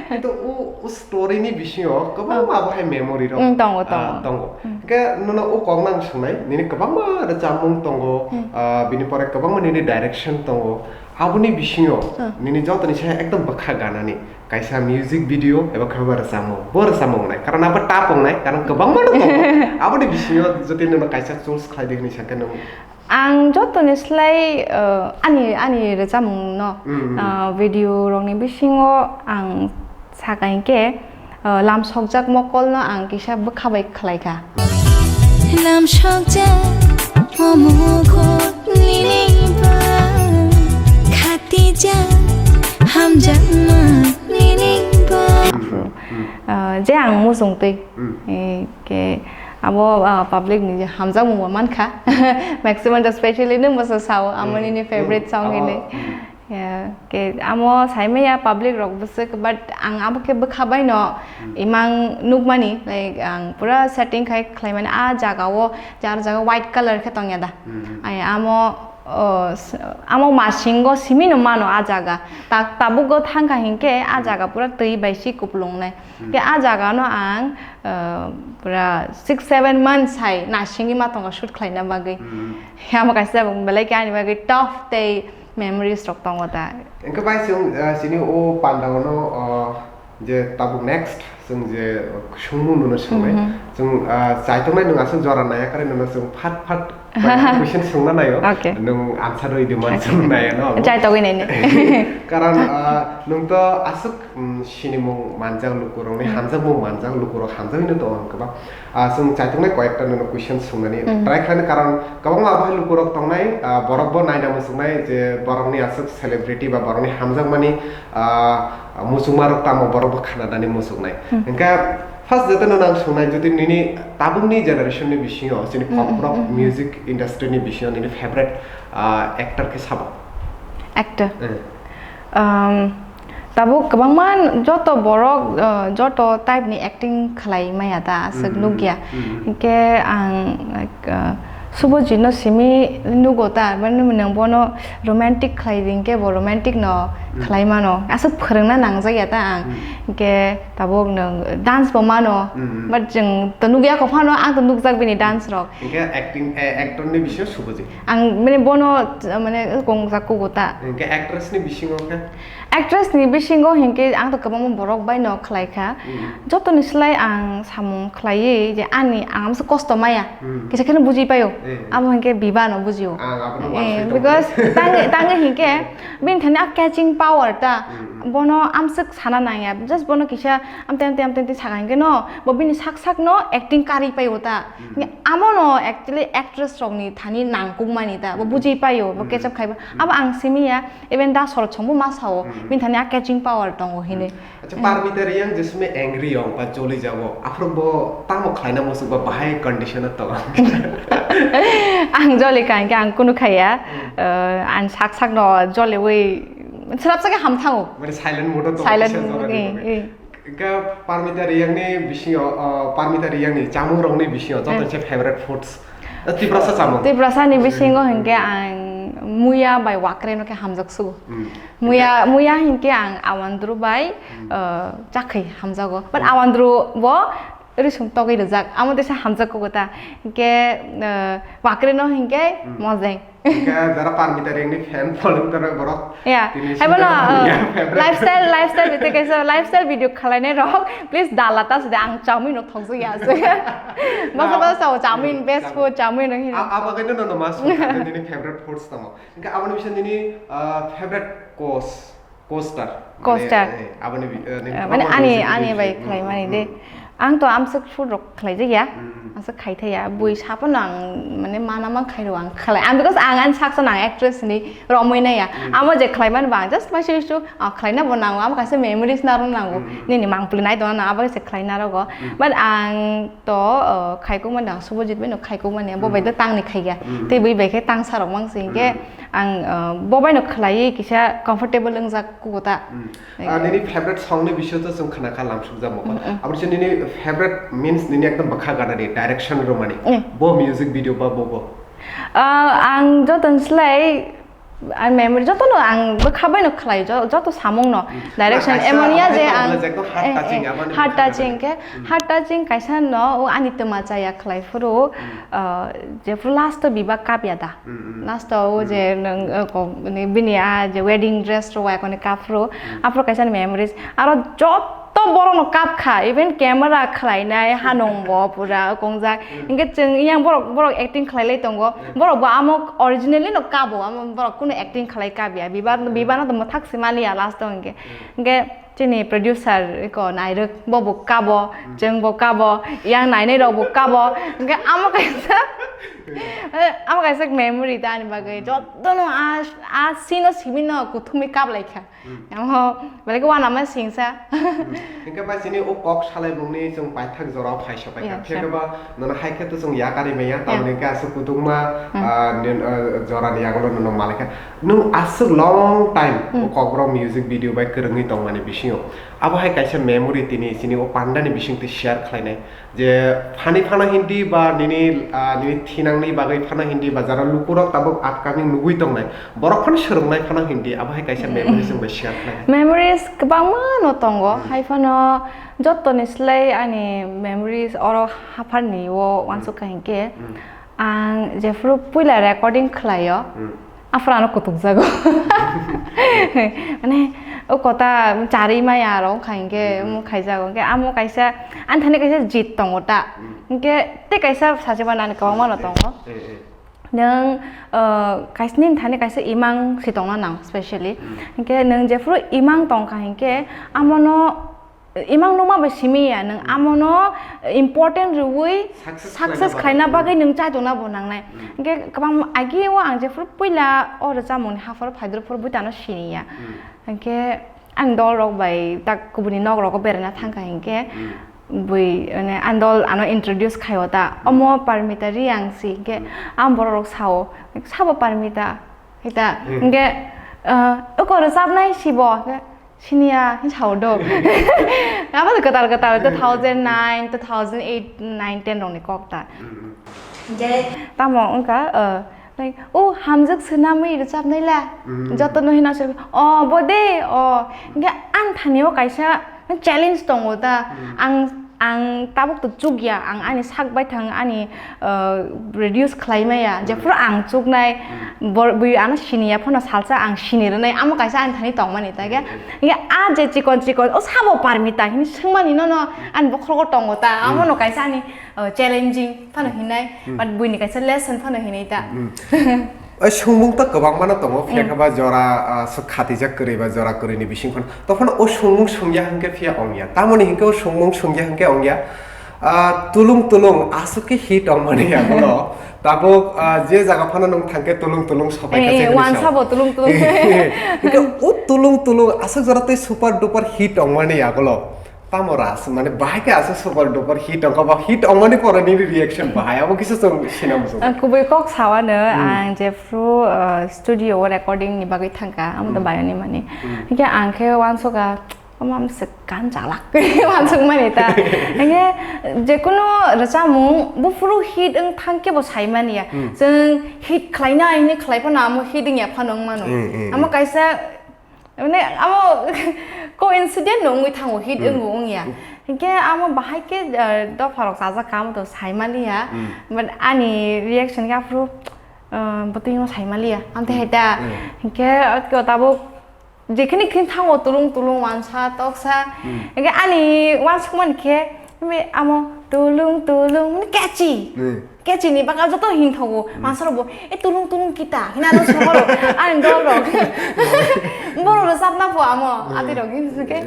Kintu o, o story ni bisingo kwbangma Ah. Abo hai memory rok, Hmm, tongo, ah, tongo. Tongo. Hmm. Hwnkhe nono o kok nang swngnai, nini kwbangma rwchapmung tongo, Hmm. Ah, bini pore kwbangma nini direction tongo. Aboni bisingo Hmm. Nini jotoni se ekdom bwkha ganani kaisa music video eba khe ba rwchapmung, bo rwchapmung wngnai, karon abo tap wngnai, karon kwbangma no tongo. Aboni bisingo jotoni nono kaisa choose khlai di hwnwi sakhe nwng. Ang jotoni slai, uh, ani, ani rwchapmung no, Mm, mm. Uh, video rokni bisingo ang sakha hinkhe, uh, lamsokjak mokol no ang kisa bwkha bai khlai kha. Lamsokjak o mokol nini ba, khatijak hamjakma nini ba. Mm, mm. Uh, je ang muchung twi. Mm. Eh, ke abo, ah, public ni je hamjakmung bo mankha. Maximum ta specially nwng bwsa sao, amo Mm, nini favorite mm, song abo, hini. Mm. Ya, ke amo saimaya public rok bwswk, but ang abo khe bwkha bai no Mm. Imang nukmani, like, ang pura setting khai khlaimani, ah, jaga o, jar jaga white color khe tongya da. Mm. Ai amo, oh, s-, amo masingo simi no mano ah jaga. Ta-, tabuk o thangkha hinkhe ah Mm. Jaga pura twi bai si kuplung nai. Hmm. Ke ah jaga no ang, uh, pura six seven months hai nasingwi ma tongo shoot khlaina bagwi. Hmm. Amo kaisa belai khe ani bagwi tough tei memories rok tongo ta. Engkhe bai chwng, uh, chini o panda no, uh, je tabuk next chwng je sungmung no swngnai. Mhm. Chwng, uh, chaitongnai nwng aswk jora naiya kare no chwng phat phat Question swngna naio. Okay. Nwng answer rwi di man Okay. Swng naio, no? Chaitogwi naini. Karon, ah, nwng to aswk, mm, sinimung manjak lukurokni, Hmm. Hamjakmung manjak lukurok hamjagwino tongo ang kwbang. Ah, chwng chaitongnai koyekta nono question swngmani Hmm. Try khlainai, karon kwbangma abohai lukurok tongnai, ah, borokbo naina muchungnai je borokni aswk celebrity ba borokni hamjakmani, ah, muchungmarok tamo borokbo khananani muchungnai. Hmm. Hwnkhe First jotono nang swngnai, jodi nini tabukni generation ni bisingo chini Hmm, hmm, folk rock hmm, hmm. Music industry ni bisingo nini favorite, ah, actor khe sabo? Actor? Eh. Um, tabuk kwbangma joto borok, uh, joto type ni acting khlai maya ta aswk Hmm, hmm, nukya. Hmm, hmm. Hwnkhe ang, like, uh, Subhajit no simi nugo ta, mane nwng bono romantic khlai di hwnkhe bo romantic no Hmm. Khlai mano. Aswk phwrwngna nangjakya ta ang. Hmm. Hwnkhe Tabuk nwng dance bo mano, Hmm. But chwng to nukya kho phano, ang to nukjak bini dance rok. Hwnkhe acting, eh, actor ni bisingo Subhajit. Ang mane bono, mane kongjak kugo ta. Hwnkhe actress ni bisingo khe? Actress ni bisingo hinkhe ang to kwbangma borok bai no khlai kha. Hmm. Joto ni slai ang samung khlaiwi je ani ang amsa kosto maya. Hmm. Kisa kheno buji paio. Hmm. Abo hinkhe Biba no bujio. Ang abono Eh, wansi tongkha. Because tangi, tangi hinkhe bini thani a catching power ta. Hmm. Bono amswk sana nangya, just bono kisa amte amte amte amte saka hwnkhe no, bo bini sak sak no acting karwi paio ta. Hmm. Amo no actually actress rok ni thani nangkuk mani ta, bo Hmm. Buji paio, bo Hmm. Catch up khaibo. Hmm. Abo ang simi ya, even da sorot songbo ma sao, Hmm. Bini thani a catching power tongo hinwi. Hmm. Acha, Hmm. Parmita Reang jesumi angry yong ba joli jago, aphuru bo tamo khlaina muchuk ba bahai condition o tongo? Ang joli ka hwnkhe ang kunu khaiya, Hmm. Uh, ang sak sak no joliwi Swrapsa khe hamthango. Mane silent mode o tongo, Silent kisa mode, jorani eh, bagwi. Eh. Hwnkhe Parmita Reang ni bisingo, o, Parmita Reang ni chamung rok ni bisingo joto Eh. Se favorite foods. Eh, Tiprasa chamung. Tiprasa ni bisingo Hmm. Hwnkhe ang muya bai wakre no khe hamjak sugo. Hmm. Muya, muya hwnkhe ang awandru bai, Hmm. Eh, chakhwi hamjago. But Hmm. Awandru bo risum togwi rijak. Amo tesa hamjak kugo ta. Hwnkhe, eh, wakre no hwnkhe Hmm. Mojeng. Hingke jara Parmita Reang ni fan following tara borok. Ya. Tini Hai bono, sita uh, ya, favorite. Lifestyle, lifestyle bete kaisa lifestyle video khalainai rok. Please dala ta sida ang chowmin no thokjak ya se. Basa basa sao chowmin, best food chowmin no hino. A-, abo kaino no no mas tini favorite foods tamo. Hingke aboni bisa nini, uh, favorite course. Co-star. Co-star. Mane, eh, aboni bi-, eh, nini Eh, mane kwbangma ani, music ani video bai film, khlai mani hmm, de. Hmm. Ang to amswk shoot rok khlai jak ya. Amswk khai thai ya. Bui saphano ang mane mana man khai rw ang khlai. Ang because ang ani saksa nang actress ni romwi nai ya. Amo je khlai man bang just masi su khlai na bo nango. Amo kaisa memories na ro nango. Nini mangpli nai dona na abo se khlai na rogo. But ang to khai kok man ang Subhajit bai no khai kok man ya. Bo bai da tang ni khai ya. Tei bui bai khe tang sa rok mang sing khe ang bo bai no khlai kisa comfortable wng jak kugo ta. Ah, nini favorite song ni bisingo to chwng khna kha lamsukjak mokol. Abo se nini favorite means nini ekdom bwkha gana ni direction rwmani. Bo music video ba bo bo. Ah, ang joto ni slai, ang memory joto no ang bwkha bai no khlai jo-, joto samung no. Direction emon ya je ang heart touching ke, heart touching kaisa no o ani twma chaya khlai phuru, ah, je phuru last to biba kap ya da. Last o je nang, eh, ko, ni bini a je wedding dress rok bai koni kap phuru, aphuru kaisa ni memories. Aro joto borok no kap kha, even camera khlai nai hanung bo pura kongjak. Hinkhe chwng yang borok, borok acting khlai lai tongo. Borok bo amo originally no kabo, amo borok kunu acting khlai kap ya. Biba, biba no to mwthak se mani ya last o hinkhe. Hinkhe chini producer ko nairwk bo bo kabo, chwng bo kabo, yang nainai rok bo kabo. Hinkhe amo kaisa, eh, amo kaisa memory ta ani bagwi jotono a, a scene o simi no kuthumwi kap lai kha. Amo belai khe uanama singsa. Hinkhe bai chini o kok salaimung ni chwng paithak jora o phai sopai kha. Phiya khe ba nono hai khe to chwng ya kari maya, tamoni hinkhe aswk kutungma, ah, nin, ah, jora ni yagulo nono malai kha. Nwng aswk long time o Kokborok music video bai kwrwngwi tongmani bisingo. Abo hai kaisa memory tini chini o pandani bisingtwi share khlainai. Je phani phano hindi ba nini, ah, nini thinangni bagwi phano hindi ba jara lukurok tabuk upcoming nugwi tongnai. Borok phano swrwngnai phano hindi. Abo hai kaisa memory chwng bai share khlainai. Memories kwbangma no tongo. Hai phano jotoni slai ani memories oro hapharni o uansuk kha hinkhe. Ang jephuru puila recording khlaio, aphuru ano kutukjago. Mane, o kota charwi maya aro wngkha hinkhe, omo khaijago. Hinkhe amo kaisa, ani thani kaisa jit tongo ta. Hinkhe tei kaisa sachi mano ani kwbangma no tongo. Nwng, uh, kaisa nini thani kaisa imang si tongna nang specially. Hinkhe nwng jephuru imang tongkha hinkhe, amono imang nukma bai simi ya, nwng amono important rwui success khlaina bagwi nwng chai tongna bo nangnai. Hinkhe kwbang agi o ang jephuru puila o rwchapmungni hapharo phaidrop phuru bui tano sini ya. Hinkhe ang dol rok bai tak kubuni nok rogo beraina thangkha hinkhe bui mane ang dol ano introduce khaio ta. Omo Parmita Reang si hinkhe ang borok rok sao, sabo Parmita hita hinkhe, uh, oko rwchapnai sibo hinkhe Siniya, hini sao do. Abo de kwtal kwtal, two thousand nine, two thousand eight, nine, ten rokni kok ta. Tamo wngkha, uh, like, "O, hamjwk swnamwi rwchapnai la." Jotono hino se, "O, bo de, o." Hinkhe ang thani o kaisa challenge tongo ta. Ang, ang tabuk to chukya, ang ani sak baithang ani uh, reduce khlai maya, jephuru ang chuknai, bor-, bui ano sini ya phano salsa ang sini rwnai, amo kaisa ani thani tongmani ta khe. Hinkhe a je chikon chikon, "O sabo Parmita?" hini swngmani nono ani bokhorogo tongo ta, amono kaisa ani, uh, challenging phano hinai, but buini kaisa lesson phano hinai ta. O swngmung to kwbangma no tongo, phiya khe ba jora, ah, swk khatijak kwrwi ba jora kwrwi ni bising phano. Tophano o swngmung swngya hwnkhe phiya ongya. Tamoni hinkhe o swngmung swngya hwnkhe ongya. Ah, tulung tulung aswk khe hit ongmani yagulo. Tabuk, ah, je jaga phano nwng thangkhe tulung tulung sopai kha, eh, je hwnwi wansa sao. Bo tulung tulung. Hinkhe o tulung tulung aswk jora tei super duper hit ongmani yagulo. Tamo ras, mane bahai khe aswk super duper hit ongkha ba hit ongmani pore nini reaction bahai, abo kisa chwng sinam chwng. Ang kubui kok sawano, ang jephru, uh, studio o recording ni bagwi thangkha, amo to bayoni mani. Hinkhe ang khe uansukha, "Omo amswk gan jalak," uansukmani ta. Hinkhe jekunu rwchapmung buphuru hit wng thangkhe bo saimani ya. Chwng hit khlaina hini khlai phano amo hit wngya phano wngmano. Amo kaisa Mane amo coincident no wngwi thango, hit wngo wngya. Hinkhe amo bahai khe, ah, dopha rok chajak kha, amo to saimaliya. But ani reaction khe aphuru, ah, bwtwi no saimaliya. Amtwi hai ta. Hinkhe o tabuk jekhini khini thango tulung tulung wansa toksa. Hinkhe ani wansukmani khe amo tulung tulung mane catchy. Kechini baka joto hinthogo, mansarok bo, "E tulung tulung kita," hina no songoro, ani dol rok. Boro rwchapna pho amo, ati rok hino ke.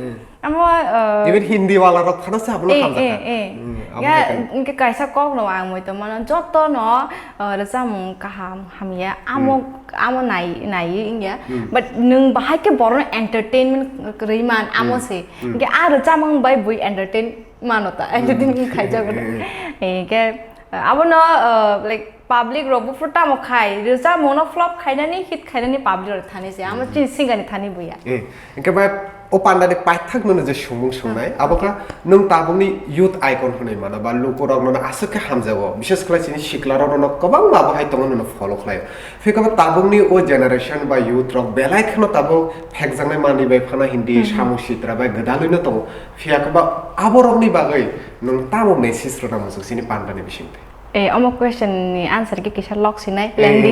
Amo, uh, Even Hindi wala rok phano se abono eh, hamjakha. Eh, eh. Hmm, abo Ya, hai khe. Hingke kaisa kok no ang moi tongmano, joto no, uh, rwchapmung kaham hamya, amo, amo nai, nai wngya. Hmm. But nwng bahai khe borok no entertainment rwi man, amo Hmm. se. Hmm. Hingke a rwchapmung bai bui entertain mano ta, entertain Hmm. khaijago. Eh, eh. Hingke, Abono, uh, like, public rok buphuru tamo khai, rwchapmung no flop khainani, hit khainani public rok thani se, amo chini singer ni thani buya. Eh, hingke bai o panda ni paithak no je sumung sungnai, abo kha nwng tabuk ni youth icon hwnwi mano, ba luku rok no aswk khe hamjago, bishes khlai chini sikla rok no kwbangma abo hai tongo no follow khlai. Phikhe bo tabuk ni o generation ba youth rok belai kheno tabuk phekjaknai manwi bai phano Hindi, samung sitra bai gwdalwi no tongo. Phiya khe ba abo rok ni bagwi nwng tamo message rwna muchung chini panda ni bisingtwi? Eh, omo question ni answer khe kisa lok sinai, Eh. lengdi.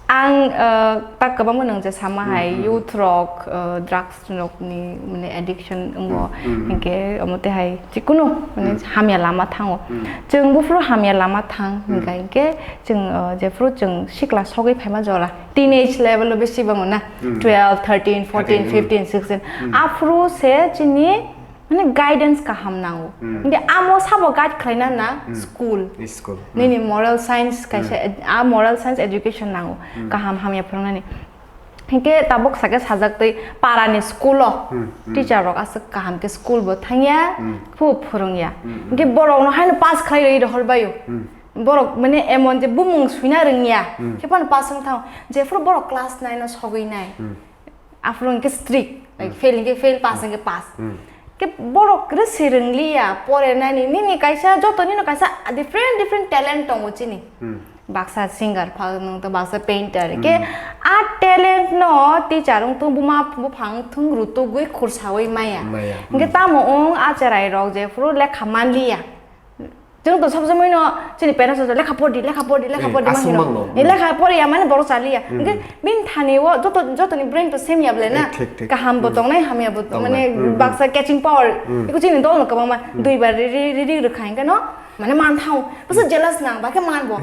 Ang, eh, tak kwbangma nwng je sama hai, Hmm, hmm. youth rok, eh, drugs rok ni, mane, addiction wngo. Hmm, hmm. Hinkhe omo tei hai chikunu, mane, Hmm. hamya lama thango. Hmm. Chwng buphuru hamya lama thang Hmm. hinkha hinkhe chwng, eh, jephuru chwng sikla sogwi phaima jora, teenage level o besi bango na, Hmm. twelve, thirteen, fourteen, Thirteen, hmm. fifteen, sixteen. Hmm. Aphuru se chini Mane guidance kaham nango. Hmm. Hingke amo sabo guide khlaina na Hmm. school. School. Hmm. Nini moral science kaisa Hmm. ed-, a moral science education nango. Hmm. Kaham hamya phwrwngnani. Hingke tabuk sake sajak twi para ni school o Hmm. Hmm. teacher rok aswk kaham khe school bo thangya, Hmm. phu phwrwngya. Hmm. Hingke borok no haino pass khlai rwi rohor baio. Hmm. Borok mane emon je bumung suina rwngya, Hmm. khe phano pass wng thango. Jephuru borok class nine o sogwi nai. Hmm. Aphuru hingke strict, like, Hmm. fail hingke fail, pass hingke pass. Hmm. Ke borok rwsi rwngliya, porenani, nini kaisa, joto nino kaisa different, different talent tongo chini. Hmm. Baksa singer pha nwng to baksa painter. Ke Hmm. a talent no teacher wng thung, buma buphang thung rutugwi khursawi maya. Maya. Hingke Hmm. tamo wng a cherai rok jephuru lekha manliya. Chwng to sob somoi no chini parents rok lekha pori, lekha pori, lekha Eh, pori aswk mangno. Mangno. Eh, lekha pori ya mane borok chaliya. Hmm. Hingke bini thani o joto, jotoni brain to same ya bole na. Eh, thik, thik. Kaham bo Hmm. tongnai, hamya bo Tongnai. Mane Hmm, hmm. baksa catching power. Hmm. Iko chini dol no kwbangma Hmm. dui bar ri, ri, ri, ri rwkha hingke no mane man thang. Bwswk jealous nang, ba khe man bo.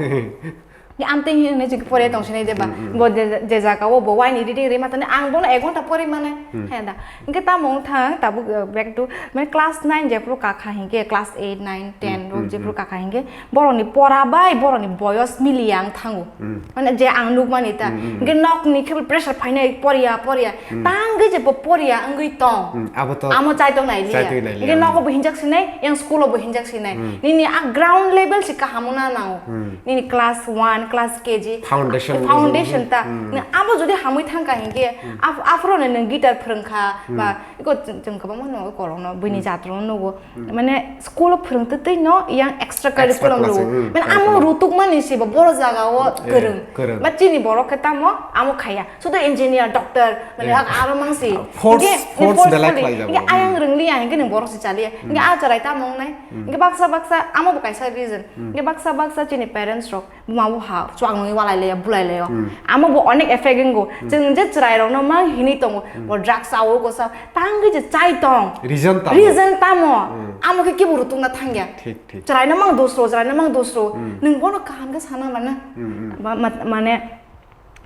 Ni amteng hinwi chwng pore tong sinai de ba. Hmm, hmm. Bo je, je jaga o bo waini reading ri ma tani ang bono ek ghonta pore mane. Hmm. He da. Hingke tamo wng thang tabuk, uh, back to, mane class nine jephuru kakha hingke class eight, nine, ten Hmm, rok hmm, jephuru hmm. kakha hingke borokni pora bai borokni boyos miliya wng thango. Hmm. Mane je ang nukmani ta. Hmm, hmm, hmm. Hingke nokni khe pressure phainai poriya, poriya. Hmm. Tangwi je bo poriya wngwi tong. Hmm, abo to Amo chai tong nai liya. Chai tong nai liya. Hingke nogo bo hinjak sinai, yang school o bo hinjak sinai. Hmm. Nini a ground level se kaham wngna nango. Hmm. Nini class one, class K G. Foundation. Foundation ta. Hmm. Nang abo jodi hamwi thangkha hinkhe, Hmm. af-, aphuru no nwng guitar phwrwngkha, Hmm. ba iko chwng, chwng kwbangma nugo korokno, buini Hmm. jat rokno nugo. Hmm. Mane school o phwrwngtwi twi no yang extra Extra curriculum class, rwo. Hmm. Mane amo Curriculum. Rutukmani se bo boro jaga o Eh, kwrwng. Kwrwng. Ba chini borok khe tamo amo khaya. Sudo engineer, doctor, mane Eh. aro mangsi. Force, Hinkhe force force belai khlai. Khlai jago. Hinkhe ayang Hmm. rwngli ya, hinkhe nwng borok se chaliya. Hmm. Hinkhe a cherai tamo wngnai. Hmm. Hinkhe baksa baksa amo bo kaisa reason. Hmm. Hinkhe baksa baksa chini parents rok buma bo ha chuak nungwi walai laiya, bulai laiya. Hmm. Amo bo onek effect wngo. Hmm. Chwng je chwrai rokno ma hinwi tongo, Hmm. bo drugs chawo kosa tangwi je chai tong. Reason tamo. Reason tamo. Hmm. Amo khe kibo rutukna thangya. Thik, thik. Chwraino mang dosro, chwraino mang dosro. Hmm. Nwng bono kaham khe sana mana. Hmm, hmm. Ba-, ma-, mane,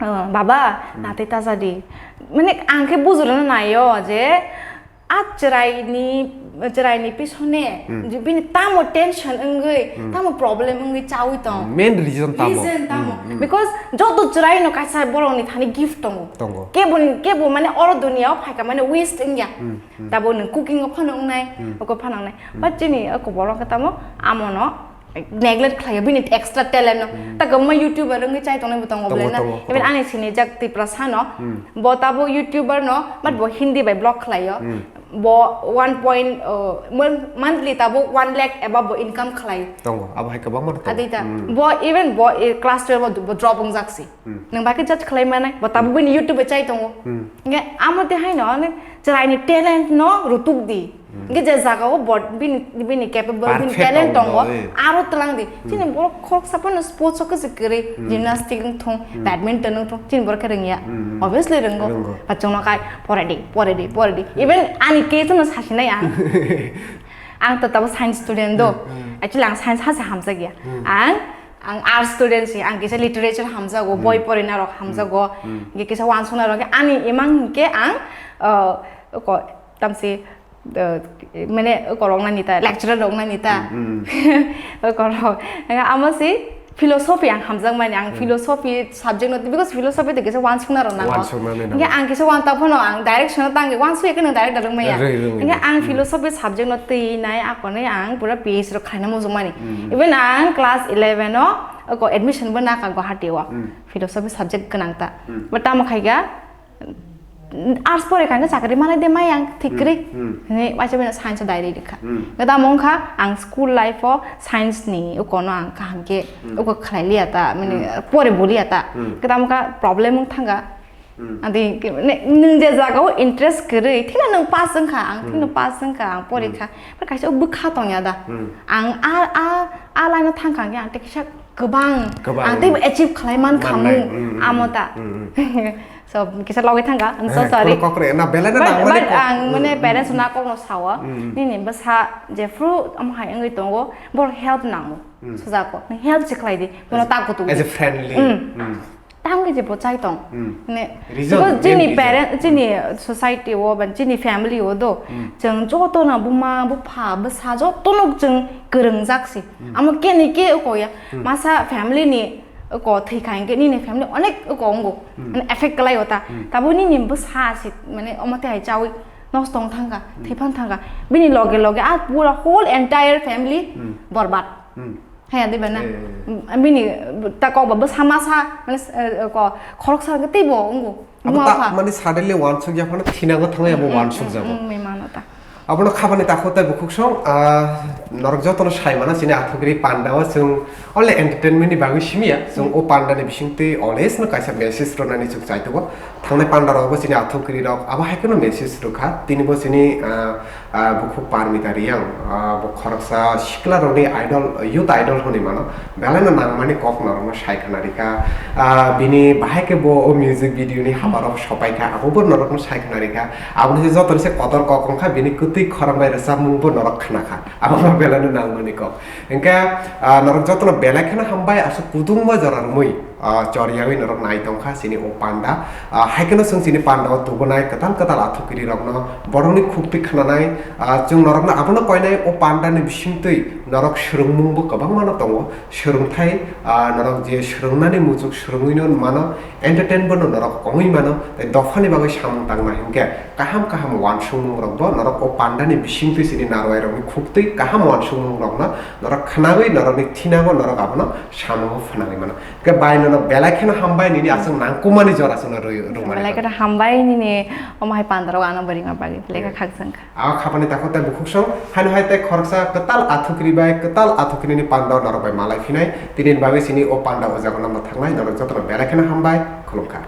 Oh, baba, Hmm. natwi ta jadi. Mane ang khe bujurno naio je a chwraini, chwraini pisone Hmm. je bini tamo tension wngwi, Hmm. tamo problem wngwi chawi tong. Main reason tamo. Reason tamo. Hmm, hmm. Because joto chwraino kaisa borokni thani gift tongo. Tongo. Kebo, kebo mane oro duniya o phaikha mane waste wngya. Hmm, hmm. Tabo nwng cooking o phano wngnai, Hmm. oko phano wngnai. Hmm. But chini oko borok khe tamo amono neglect khlaiyo bini extra talent no. Hmm. Ta kwbangma YouTuber wngwi chai tongnai bo tongo Tongo, bole na. Tongo, Even tongo. Ani sinijak Tiprasa no, Hmm. bo tabo YouTuber no, but bo Hindi bai vlog khlaiyo. Hmm. Bo one point, uh, mon-, monthly tabo one lakh above bo income khlai. Tongo, abo hai kwbangma no tongo. Adita, Hmm. bo even bo, eh, class twelve bo, bo drop wngjak si. Hmm. Nwng bai khe judge khlai manai, bo tabo bini YouTube bai chai tongo. Hmm. Nge amo tei haino, ne, chwraini talent no rutuk di. Hmm. Hingke je jaga o bo bini, bini capable, bini Perfect talent tongo, tongo, eh. Aro twlang di. Hmm. Chini borok khoroksa phano sports o khe se kwrwi, Hmm. gymnastic wng thung, Hmm. badminton wng thung, chini borok khe rwngya. Hmm. Obviously rwngo. Rwngo. Bachung no kai, pore di, pore di, pore di. Even ani case no sasinai ang. Ang to tabo science student do. Hmm, hmm. Actually, ang science hasa hamjakya. Hmm. Ang, ang arts student si, ang kisa literature hamjago, Hmm. boi porina rok hamjago. Hmm. Ge kisa wansukna rok, ani imang ke ang, uh, ko, tamsi, uh, mane, korok nani ta, lecturer rok nani ta. Hmm, hmm. Korok. Amo si, philosophy ang hamjakmani, ang Hmm. philosophy subject no, because philosophy to kisa wansukna rok nango. Wansukna ni nango. Hingke ang kisa wan ta phano ang direct sono tangwi wansuk ya khe nwng direct dalwk maya. Rwng, rwng, Hingke rwng. ang Hmm. philosophy subject no twi nai akonwi ang pura P H D rok khlaina muchungmani. Hmm. Even ang class eleven o ko admission bo naka Guwahati o. Hmm. Philosophy subject gwnang ta. Hmm. But tamo khaika arts pore kha, hingke chakri manai de mai ang thik Hmm, kwrwi. hmm. Hwnwi waisa bino science o direct rikha. Hmm. Hingke tamo wngkha ang school life o science ni ukono ang kaham khe Hmm. uko khlai liya ta, mane Hmm. pore bo liya ta. Hmm. Hingke tamo kha problem wng thangka. Hmm. Adi hingke mane nwng je jaga o interest kwrwi, thina nwng pass wngkha, ang thina Hmm. pass wngkha, ang pore Hmm. kha. But kaisa o bwkha tongya da. Hmm. Ang a, a, a line o thangkha hingke ang tei kisa kwbang, Kwbang. ang tei achieve khlai man kha Mannai. mung, Hmm, hmm, amo hmm. ta. Hmm, hmm. So, kisa logwi thangkha, I'm so Eh, sorry. Khoro kokre, na belai no But, nang mani but kok-, ang hmm, mane hmm, parents hmm. na kokno sao, Hmm. nini bwsa jephru omo hai wngwi tongo, bor help nango. Hmm. Sujako, nang help se khlai di, bono As a, ta kutu as a di. friendly. Hmm. Hmm. Tang ke je bo chai tong. Hmm. Ne, Reason, because main chini reason. parent, chini society o, ban chini family o do, Hmm. chwng joto no buma, bupha, bwsa joto no chwng kwrwngjak si. Hmm. Amo keni ke uko ya, Hmm. masa family ni uko thwi kha hingke nini family onek uko ongo, Hmm. mane effect kwlai o ta. Hmm. Tabo nini bwsa si, mane omo te hai chawi nosto wng thangkha, Hmm. thwi phan thangkha. Bini loge loge a pura whole entire family Hmm. borbad. Hmm. Haya diba na? Eh. Bini ta kok ba bwsa masa, mane, eh, ko khoroksa hingke teibo ongo. Abo Buma ta, bupha. mane suddenly wansuk ya phano thina go thangwi abo Hmm, hmm, wansuk hmm, jago. hmm, mimano ta. Abono khabani takhuk tei bukhuk song, ah, norok jotono sai mano chini athukri panda o chwng only entertainment ni bagwi simi ya. Chwng Hmm. o panda ni bisingtwi always no kaisa message rwnani chwng chai tongo. Thangnai panda rok bo chini athukri rok abo hai kheno message rwkha. Tini bo chini, ah, ah, bukhuk Parmita Riyang, ah, bo khoroksa sikla rokni idol, youth idol hwnwi mano. Belai no nangmani kok norokno sai khna rikha. Ah, bini bahai khe bo o music video ni haba rok sopai kha, abo bo norokno sai khna rikha. Aboni se joto ni se kotor kok wngkha, bini kwtwi khorang bai rwchapmung bo norok khna kha. Abo bo belai no nangmani kok. Hingkhe, ah, norok jotono belai kheno hambai, aswk kudungma jora romwi, ah, choriyawi norok nai tongkha chini o panda. Ah, hai kheno chwng chini panda o tubunai kwtal kwtal athukiri rokno borokni khuktwi khwnanai, ah, chwng norokno abono koinai o panda ni bisingtwi norok swrwngmung bo kwbangma no tongo. Swrwngthai, ah, norok je swrwngnani muchuk swrwngwi no mano, entertain bo no norok ongwi mano, tei dophani bagwi samung tangna hinkhe kaham kaham wansukmung rok bo norok o panda ni bisingtwi chini narwai rokni khuktwi kaham wansukmung rokno norok khwnagwi norokni thinago norok abono samungo phwnangwi mano. Khe bai nono belai kheno hambai nini aswk nangkukmani jora chwngno rw-, rwmani Belai bagwi. Kheno hambai nini omo hai pandarok ano bwrwima bagwi belai khe khakchangkha. A khabani takhuk tei bukhuk song, haino hai tei khoroksa kwtal athukiri bai, kwtal athukiri ni panda o norok bai malai phinai, tini ni bagwi chini o panda o jaga no mwthaknai, norok jotono belai kheno hambai, khulumkha.